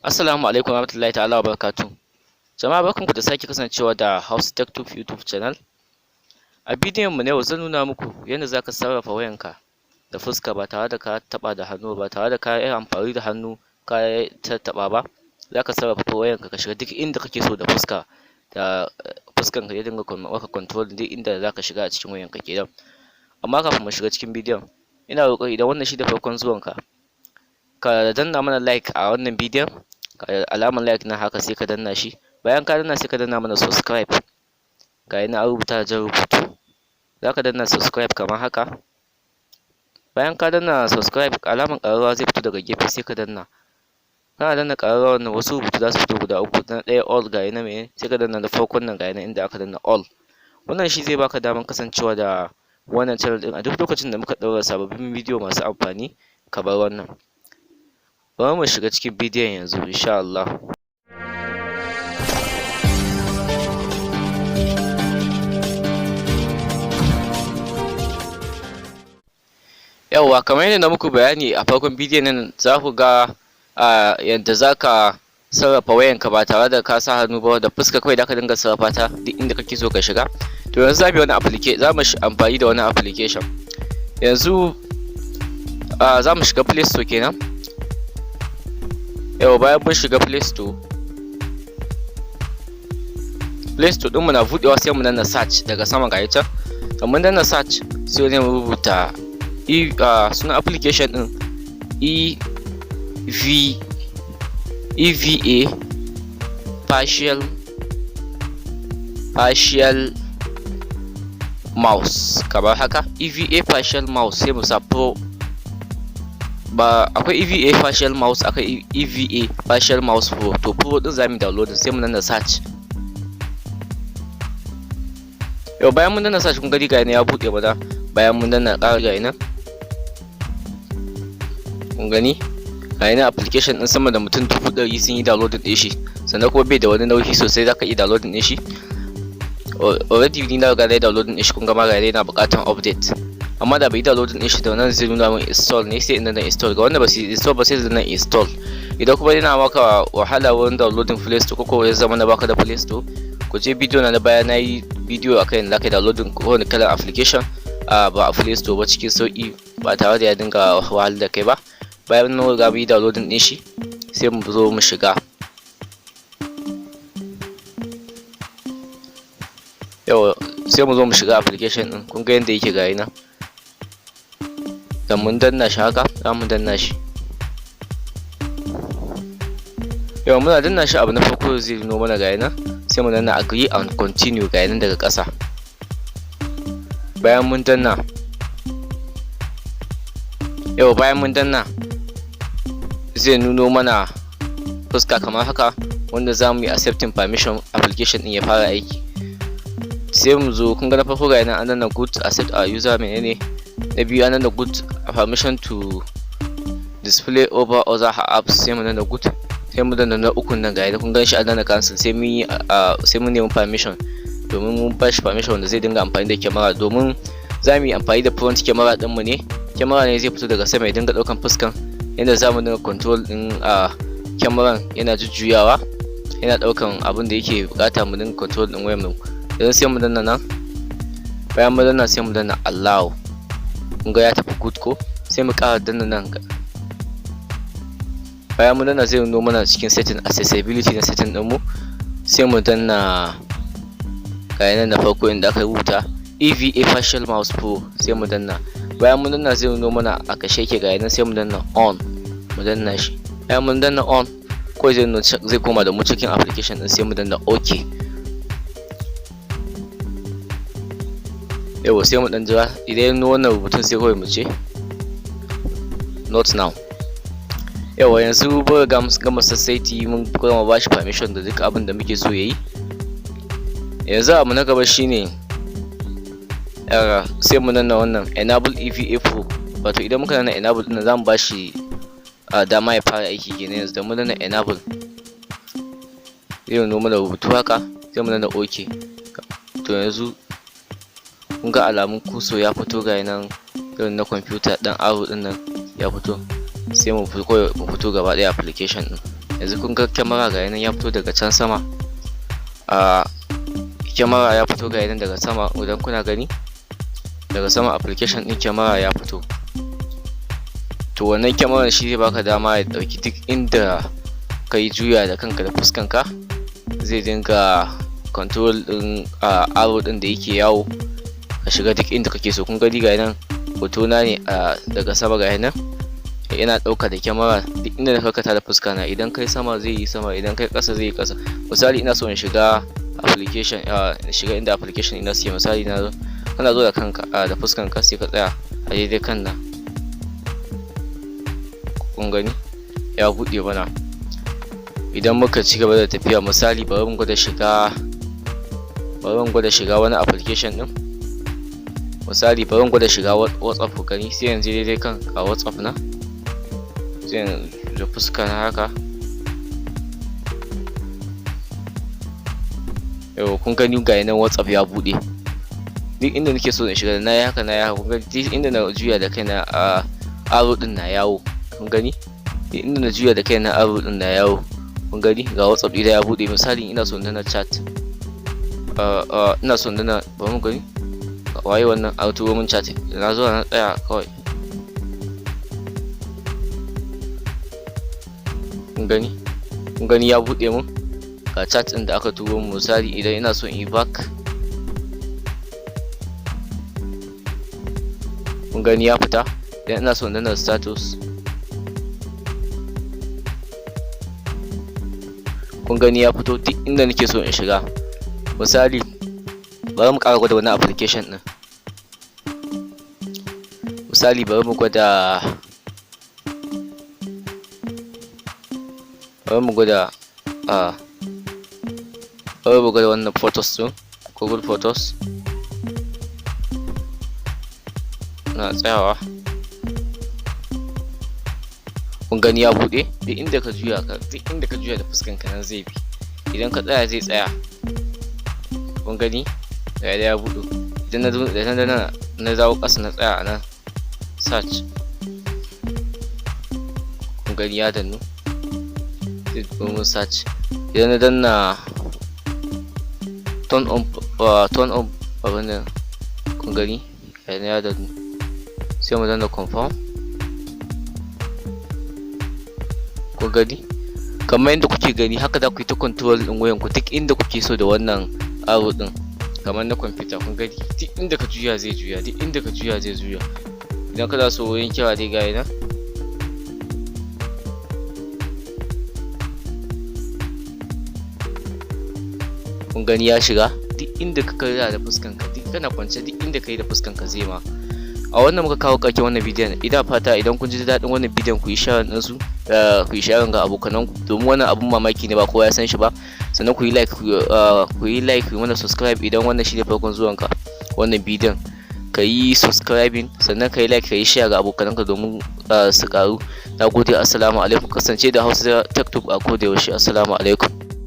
Assalamu alaikum warahmatullahi ta'ala wa barakatuh. Jama'a, barkanku da sake kasancewa da Hausa Tech Tube YouTube channel. A bidiyon mu na yau, zan nuna muku yadda zaka sarrafa wayanka da fuska ba tare da ka taɓa da hannu ba, tare da ka yi amfani da hannu ka tattaɓa ba. Zaka sarrafa wayanka ka shiga duk inda kake so da fuska, da fuskan ka zai dinga maka control duk inda zaka shiga a cikin wayanka kenan. Amma kafin mu shiga cikin bidiyon, ina roƙon idan wannan shine farkon zuwanka, ka danna mana like a wannan bidiyon, alamar like na haka, sai ka danna shi. Bayan ka danna, sai ka danna mana subscribe. Ga nan an rubuta da jan rubutu, zaka danna subscribe kamar haka. Bayan ka danna subscribe, alamar ƙararrawa zai fito daga gefe, sai ka danna. Kana danna ƙararrawar nan, wasu rubutu za su fito guda uku. Na ɗaya all, ga nan mene, sai ka danna na farkon nan, ga nan inda aka danna all. Wannan shi zai baka damar kasancewa da wannan channel ɗin a duk lokacin da muka ɗaura sababbin bidiyo masu amfani kamar wannan. Bari mu shiga cikin bidiyon yanzu insha Allah. Yawwa, kamar yadda na muku bayani a farkon bidiyon nan, za ku ga yadda za ka sarrafa wayanka ba tare da ka sa hannu ba, da fuska kawai za ka dinga sarrafa ta duk inda kake so ka shiga. To, yanzu za mu yi wani application, za mu amfani da wani application. Yanzu za mu shiga Play Store kenan. Yawwa, bayan mun shiga Play Store, Play Store ɗinmu na buɗewa, sai mu danna search daga sama, ga can. Da mun danna search, sai mu rubuta sunan application ɗin, E V EVA facial mouse kamar haka, EVA facial mouse, sai mu sa pro. Ba akwai EVA facial mouse, akwai EVA facial mouse pro. To, pro din zamu download, sai mu danna search. Yau, bayan mun danna search, kun gani, ga ya buɗe mana. Bayan mun danna ƙara, ga nan, kun gani, ga nan application din, sama da mutum 100,000 sun yi downloading ɗin shi. Sannan kuma bai da wani nauyi sosai, zaka iya downloading ɗin shi. Already ni na riga na yi downloading ɗin shi. Kun ga ma, ga yana buƙatar update, amma da bai yi downloading ɗin shi da wannan, zai nuna min install ne, sai in danna install. Ga wanda ba su install ba, sai su danna install. Idan kuma yana maka wahala wurin downloading Play Store, ko ya zama na baka da Play Store, ku je bidiyo na baya, na yi bidiyo akan yadda zaka yi downloading kowane kalan application ba a Play Store ba cikin sauki, ba tare da ya dinga wahal da kai ba. Bayan mun riga mun yi downloading ɗin shi, sai mu zo mu shiga. Yawwa, sai mu zo mu shiga application ɗin. Kun ga yadda yake, ga nan. Da mun danna shi haka, za mu danna shi. Yawwa, muna danna shi, abu na farko zai nuno mana, ga nan. Sai mu danna agree and continue, ga nan daga ƙasa. Bayan mun danna, yawwa, bayan mun danna, zai nuno mana fuska kamar haka, wanda za mu yi accepting permission, application ɗin ya fara aiki. Sai mu zo, kun ga na farko, ga nan an danna good, accept our user menene. Na biyu, an danna good, permission to display over other apps, sai mu danna good. Sai mu danna na ukun nan, ga kun gan shi an danna cancel, sai mun nemi permission, domin mun ba shi permission wanda zai dinga amfani da kyamara, domin za mu yi amfani da front camera ɗinmu ne. Kyamara ne zai fito daga sama ya dinga ɗaukan fuskan, yadda za mu dinga control ɗin a kyamaran, yana jujjuyawa, yana ɗaukan abin da yake buƙata, mu dinga control ɗin wayar mu. Yanzu sai mu danna nan. Bayan mu danna, sai mu danna allow. Kun ga ya tafi good ko? Sai mu ƙara danna nan. Bayan mun danna, zai nuno mana cikin setting, accessibility na setting ɗinmu. Sai mu danna, ga nan na farko inda aka rubuta EVA Facial Mouse Pro, sai mu danna. Bayan mun danna, zai nuno mana a kashe yake, ga nan. Sai mu danna on, mu danna shi. Bayan mun danna on, ko zai zai koma da mu cikin application din, sai mu danna OK. Yawwa, sai mu dan jira. Idan ya nuno wannan rubutun, sai kawai mu ce not now. Yawwa, yanzu mun riga mun gama sassaiti, mun gama bashi permission da duk abin da muke so yayi. Yanzu abu na gaba shine sai mu danna wannan enable EVA Pro. Wato idan muka danna enable din, zamu bashi dama ya fara aiki kenan. Yanzu da mun danna enable, zai nuno mana rubutu haka, sai mu danna OK. To, yanzu kun ga alamun cursor ya fito, ga nan irin na kwamfuta, ɗan arrow ɗin nan ya fito. Sai mu fito gaba ɗaya application ɗin. Yanzu kun ga kyamara ga nan ya fito daga can sama. A kyamara ya fito ga nan daga sama. Idan kuna gani daga sama, application ɗin kyamara ya fito. To wannan kyamarar shi zai baka dama ya ɗauki duk inda ka yi juya da kanka da fuskanka, zai dinga control ɗin arrow ɗin da yake yawo ka shiga duk inda kake so. Kun gani, ga nan hoto na ne daga sama, ga nan yana ɗauka da kyamara duk inda na karkata da fuska na. Idan kai sama zai yi sama, idan kai ƙasa zai yi ƙasa. Misali, ina so in shiga application, in shiga inda application ina suke. Misali, na kana zo da kanka da fuskan ka, sai ka tsaya a daidai kan nan. Kun gani, ya buɗe mana. Idan muka ci gaba da tafiya, misali, bari mu gwada shiga wani application ɗin. Misali, bari mu gwada shiga WhatsApp. Ku gani, sai yanzu daidai kan ga WhatsApp na, sai da fuska na haka. Yau kun gani, ga nan WhatsApp ya buɗe. Duk inda nake so in shiga, na yi haka, na yi haka. Kun gani, duk inda na juya da kaina a arrow ɗin na yawo. Kun gani, duk inda na juya da kaina arrow ɗin na yawo. Kun gani, ga WhatsApp ɗina ya buɗe. Misali, ina so in danna chat, ina so in danna, bari mu gani waye wannan a turo min chat. Na zo na tsaya kawai. Kun gani, kun gani, ya buɗe mun, ga chat ɗin da aka turo min. Misali, idan ina so in yi back, kun gani, ya fita. Idan ina so in danna status, kun gani, ya fito. Duk inda nake so in shiga. Misali, bari mu ƙara gwada wani application ɗin. Misali, bari mu gwada wannan photos ɗin, Google Photos. Na tsayawa, kun gani, ya buɗe. Duk inda ka juya da fuskan ka, nan zai bi. Idan ka tsaya, zai tsaya. Kun gani, ga ya buɗe. Idan na dawo ƙasa, na tsaya a nan, search, kun gani, ya dannu, zai mun search. Idan na danna turn on abin nan, kun gani, ga ya dannu. Sai mu danna confirm. Kun gani, kamar yadda kuke gani, haka za ku yi ta control ɗin wayan ku duk inda kuke so da wannan arrow ɗin, kamar na kwamfuta. Kun gani, duk inda ka juya zai juya, duk inda ka juya zai juya. Idan kana so wurin kira dai, ga nan. Kun gani, ya shiga duk inda ka karya da fuskan ka, duk kana kwance, duk inda ka yi da fuskan ka zai ma. A wannan muka kawo ƙarshen wannan bidiyon. Ina fata idan kun ji daɗin wannan bidiyon, ku yi share ɗin su, ku yi share ga abokanan ku, domin wannan abun mamaki ne, ba kowa ya san shi ba. Sannan ku yi like, ku yi mana subscribe. Idan wannan shine farkon zuwan ka wannan bidiyon, ka yi subscribing, sannan ka yi like, ka yi share ga abokananka domin su ƙaru. Na gode, assalamu alaikum. Kasance da Hausa Tech Tube a koda yaushe. Assalamu alaikum.